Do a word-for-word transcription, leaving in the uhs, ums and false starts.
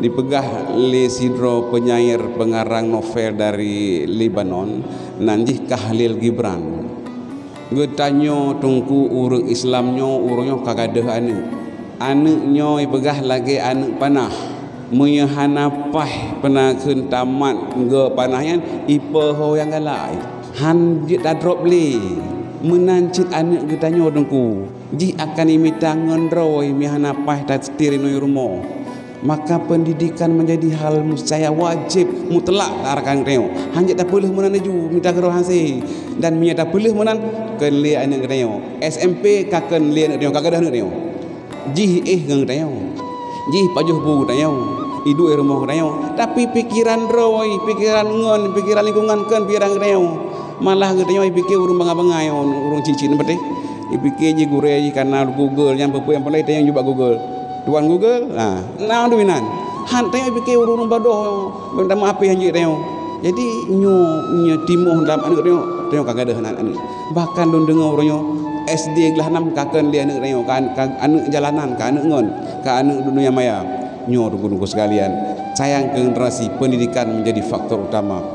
Dipeugah lé sidroe peunyair peungarang novel dari Lebanon, nan jih Khalil Gibran. Geutanyoe Teungku, ureuëng Islam nyoe, ureuëng nyoe ka gadôh aneuëk. Aneuëk nyoe ipeugah lagée aneuëk panah. Meunyoe hana paih peue na kheun tamat geupanah nyan, ipe ho nyang galak. Han jeuet tadrob lé. Meunan cit aneuëk geutanyoe Teungku. Jih akan imita ngon droe meunyoe hana paih taseutiri ngon rumoh. Maka pendidikan menjadi hal niscaya wajéb mutlak lam rakan geutanyoe. Han jeuet tapeuleueh meunan laju mita keudroe hase. Dan meunyoe tapeuleueh meunan, kheun lé aneuëk geutanyoe. S M P ka kheun lé aneuëk geutanyoe, ka gadôh aneuëk geutanyoe. Jih éh ngon geutanyoe. Jih pajoh bu geutanyoe. Iduek rumoh geutanyoe. Tapi pikeran droe, pikeran ngon, pikeran lingkungan kheun pikeran geutanyoe. Malah geutanyoe ipike ureuëng bangai-bangai, ureuëng cit-cit na patéh. Ipike jih gurée jih kana Google, nyang peue-peue nyang paleng tanyong jubak Google. Tuan Google, ha, na duek inan. Han tanyoe ipike ureuëng badoh, minta maaf pih hanjeuet tanyoe. Jadi nyoe, nyoe timoh dalam aneuëk tanyoe, tanyoe ka gadôh aneuëk. Bahkan lôn deungoe uroe nyoe S D glah nam ka kheun lé aneuëk tanyoe, ka, ka aneuëk jalanan, ka aneuëk ngon, ka aneuëk dunia maya. Nyoe teungku-teungku sekalian, sayang keu generasi, pendidikan menjadi faktor utama.